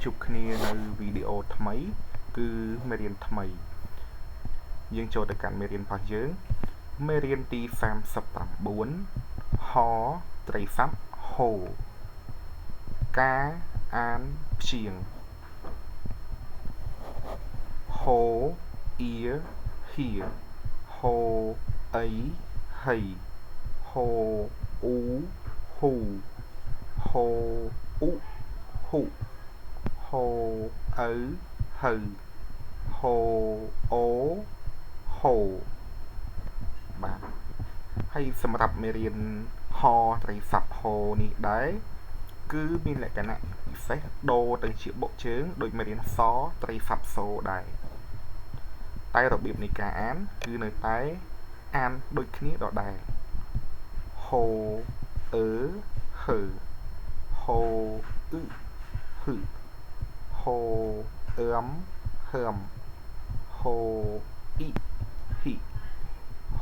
ជួបគ្នានៅវីដេអូថ្មីគឺមេរៀនថ្មីយើងចូលទៅកាន់មេរៀនរបស់យើងមេរៀនទី39ហត្រីស័ព្ទហូការអានព្យាង្គហូអៀហៀហូអីហីហូអ៊ូហ៊ូហូអ៊ុហ៊ុហូឪហៅហូអូហូបាទហើយសម្រាប់មេរៀនហត្រីស័ព្ទហូនេះដែរគឺមានលក្ខណៈពិសេសដូរទៅជាបុកជើងដូចមេរៀនសត្រីស័ព្ទសូដែរតែរបៀបនៃការអានគឺនៅតែអានដូចគ្នាដដែលហូអឺហឺហូអ៊ឺហឺហូអឹមហឹមហូអ៊ីហ៊ី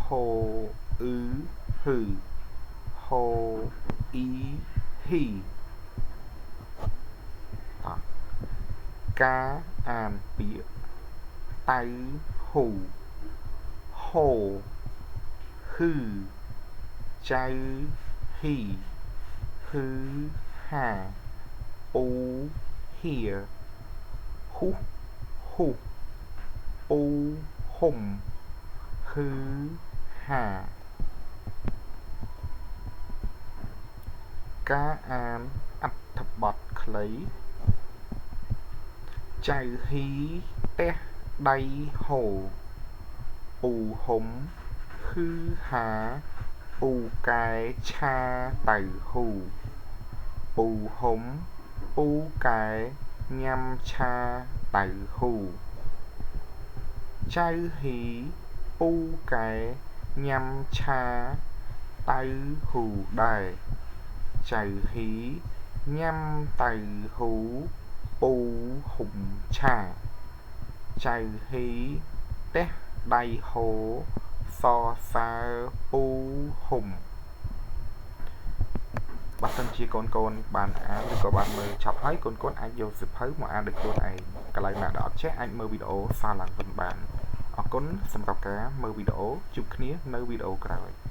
ហូអ៊ឺហឺហូអ៊ីហ៊ីតោះការអានពាក្យតៅហ៊ូហូហ៊ឺចៅហ៊ីហ៊ឺហាពូហៀហ៊ូហ៊ូពូហ៊ុំហ៊ឺហាការអានអត្ថបទខ្លីចៅហ៊ីទះដៃហូពូហ៊ុំហ៊ឺហាពូកែឆាតៅហ៊ូពូហ៊ុំពូកែញ៉ាំឆាតៅហ៊ូចៅហ៊ីពូកែញ៉ាំឆាតៅហ៊ូដែរចៅហ៊ីញ៉ាំតៅហ៊ូពូហ៊ុំឆាចៅហ៊ីទះដៃហូសរសើរពូហ៊ុំបើសិនជាកូនៗបានអានឬក៏បានមើលចប់ហើយកូនៗអាចយកសៀវភៅមកអានដោយខ្លួនឯងកន្លែងណាដែលអត់ចេះអាចមើលវីដេអូសារឡើងវិញបានអរគុណសម្រាប់ការមើលវីដេអូជួបគ្នានៅវីដេអូក្រោយ។